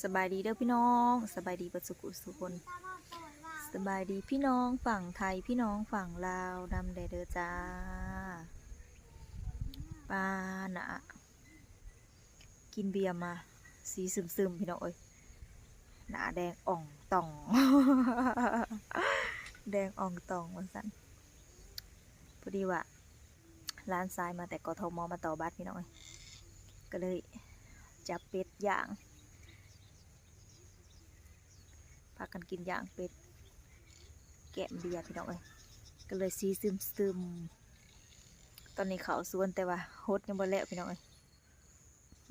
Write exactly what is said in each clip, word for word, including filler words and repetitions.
สบายดีเด้อพี่น้อง สบายดีเบิดสุขุสุคน สบายดีพี่น้องฝั่งไทย พี่น้องฝั่งลาวนำแด่เด้อจ้า ปานะ กินเบียร์มา สีซึมๆ พี่น้องเอ้ย หน้าแดงอ่องต่อง แดงอ่องต่องว่าซั่น พอดีว่า หลานชายมาแต่ กทม มาต่อบัตรพี่น้องเอ้ย ก็เลยจับเป็ดย่าง พากันกินย่างเป็ด แกมเบียร์พี่น้องเอ้ย ก็เลยสีซึมๆ ตอนนี้เข้าสวนแต่ว่าหดยังบ่แล้วพี่น้องเอ้ย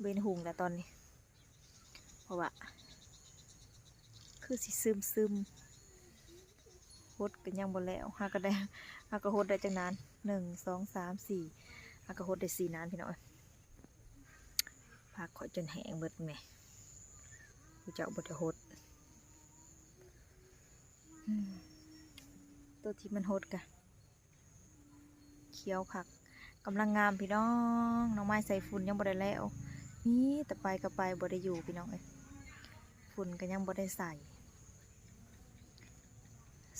เว้นหุงแล้วตอนนี้ เพราะว่า คือสิซึมๆ หดก็ยังบ่แล้ว หาก็ได้ หาก็หดได้จักนาน หนึ่ง สอง สาม สี่ หาก็หดได้สี่นานพี่น้องเอ้ย ผักข้อยจนแห้งเบิดแหม ผู้เจ้าบ่ได้หด อืม ตัวที่มันหดกะ เขียวคัก กำลังงามพี่น้อง หน่อไม้ใส่ฝุ่นยังบ่ได้แล้ว มีแต่ไปก็ไปบ่ได้อยู่พี่น้องเอ้ย ฝุ่นก็ยังบ่ได้ใส่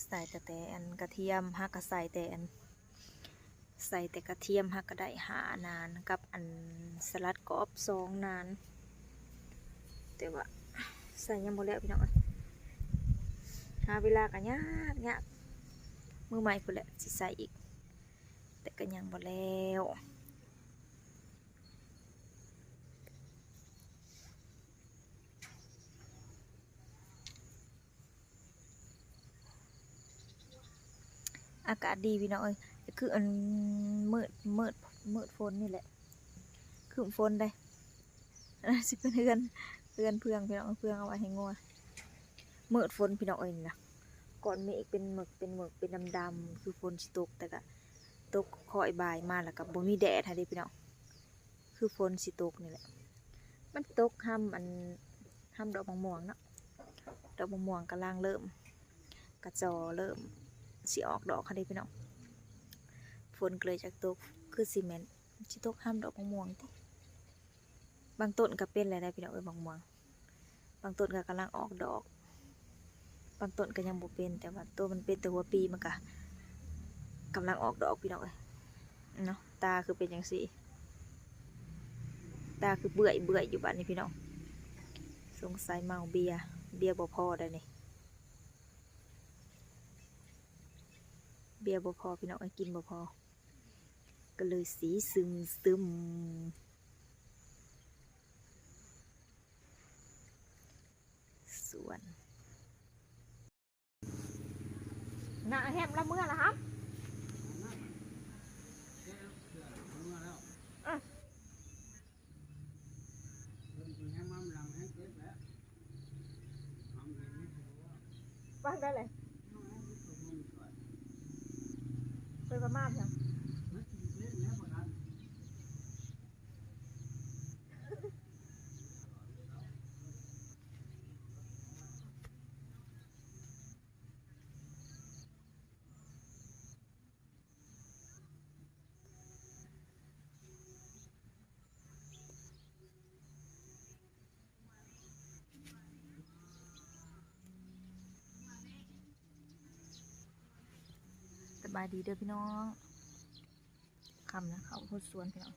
ใส่แต่แต่อันกระเทียม หากะใส่แต่อัน ใส่แต่กระเทียม หากะได้ห้านาน กับอันสลัดกรอบสองนาน แต่ว่าใส่ยังบ่แล้วพี่น้องเอ้ย หาเวลาก็ยากยาก มื้อใหม่พู้นแหละสิใส่อีก แต่ก็ยังบ่แล้ว อากาศดีพี่น้องเอ้ย คืออันมืด มืด มืดฝนนี่แหละ ครึ้มฝนได้ อันนั้นสิเป็นเฮือน เฮือนเฟืองพี่น้อง เฟืองเอาไว้ให้งัว มืดฝนพี่น้องเอ้ยนี่นะ ก้อนเมฆเป็นหมึก เป็นหมึก เป็นดำๆ คือฝนสิตก แต่ก็ตกค่อยบ่ายมาแล้วก็บ่มีแดดหั้นเด้พี่น้อง คือฝนสิตกนี่แหละ มันตกห่ำอัน ห่ำดอกมะม่วงเนาะ ดอกมะม่วงกำลังเริ่ม กะจอเริ่มสิออกดอกหั้นเด้พี่น้อง ฝนก็เลยจักตก คือสิแม่นสิตกห่ำดอกมะม่วงติ บางต้นก็เป็นแล้วได้พี่น้องเอ้ย มะม่วง บางต้นก็กำลังออกดอก บางต้นก็ยังบ่เป็น แต่ว่าตัวมันเป็นแต่หัวปีมันก็กำลังออกดอกพี่น้องเอ้ย เนาะ ตาคือเป็นจั่งซี้ ตาคือเบื่อยเบื่อยอยู่บัดนี้พี่น้อง สงสัยเมาเบียร์ เบียร์บ่พอได้นี่ เบียร์บ่พอพี่น้องเอ้ย กินบ่พอ ก็เลยสีซึมๆ สวน หน้าแฮมละเมื่อละครับ อ่ะ ฟังได้เลย ไปประมาณเท่า สบายดีเด้อพี่น้อง ค่ำนะ เข้าหดสวนพี่น้อง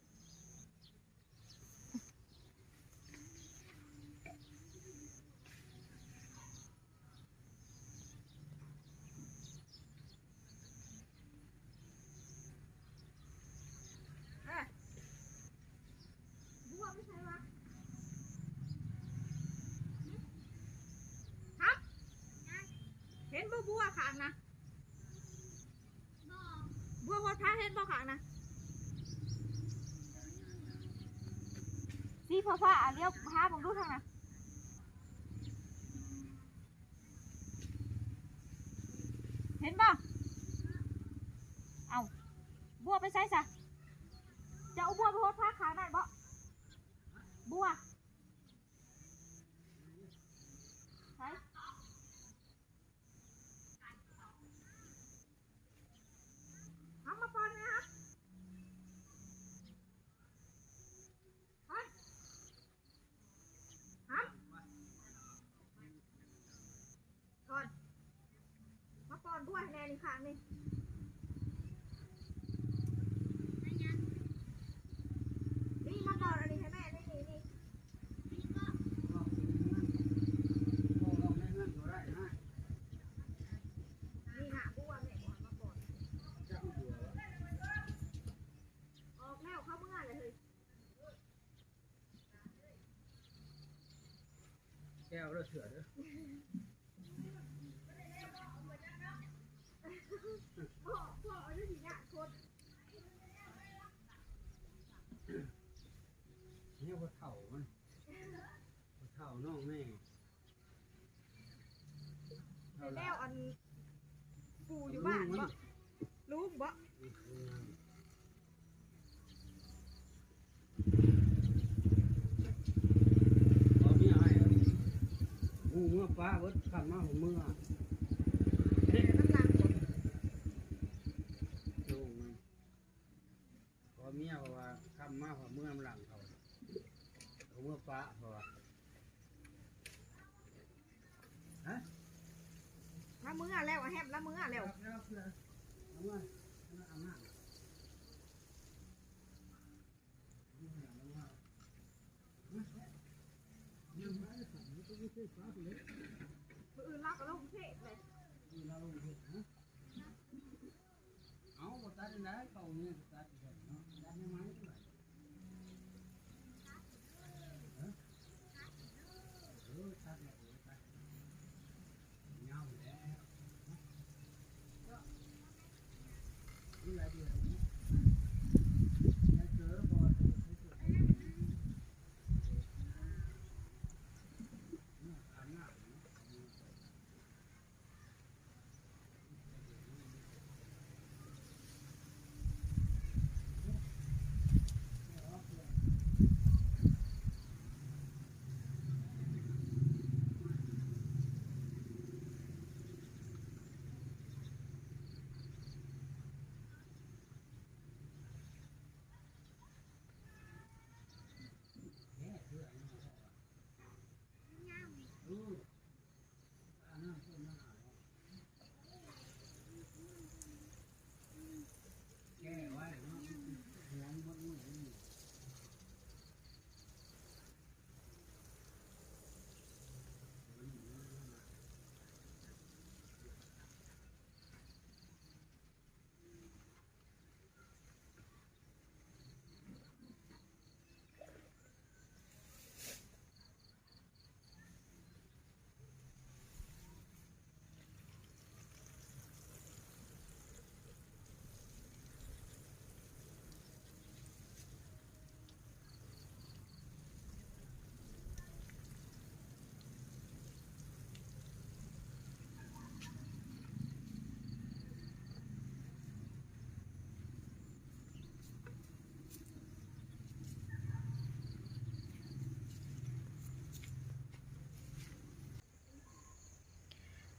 อ่ะ บัวไปใส่วะ ครับ เห็นบ่บัวข้างนะ บัวหดพาเห็นบ่ข้างนะ สีฟ้าๆ อ่ะ เลี้ยวพาผมดูทางนะ เห็นบ่ เอ้า บัวไปใส่ซะ จะเอาบัวไปหดพาข้างนั่นบ่ บัว ใส่ เอามาปอนนะครับ ฮะ ฮ แม่นี่ข้างนี่ นี่มาก่อนอันนี้ให้แม่ นี่ นี่ นี่ นี่หาบัวแม่ก่อนมาก่อน ออกแล้วเข้าเมื่อเลยเฮ้ย แก้วแล้วเถื่อเด้อ พ่อ พ่อเอาเรื่องนี้ยากโคตร เนี่ยพอเฒ่ามัน พอเฒ่าน้องแม่ แล้วอันปู่อยู่บ้านบ่ ลุงบ่ เอาเมียให้ หมู่เมือป้าเบิด คำมาหมู่เมือ น้ำหลังบ่ ลูกมัน พอเมียเพราะว่าคำมาพอเมือหลังเขา เอาเมือป้าเพราะว่า ฮะ ละเมือแล้วอะแฮม ละเมือแล้ว เอาเมือ เอาเมืออาบน้ำ มื้ออื่นลาวก็ลงเทศเลย มื้อลาวลงเทศนะ เอาบ่ตัดได้ เขาเนี่ยตัดได้เนาะ ตัดยังไง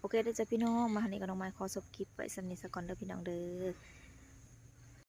โอเคเด้อจ้ะพี่น้อง มาหานี่ก็น้องไม้ขอจบคลิปไว้ส่ำนี้ซะก่อนเด้อพี่น้องเด้อ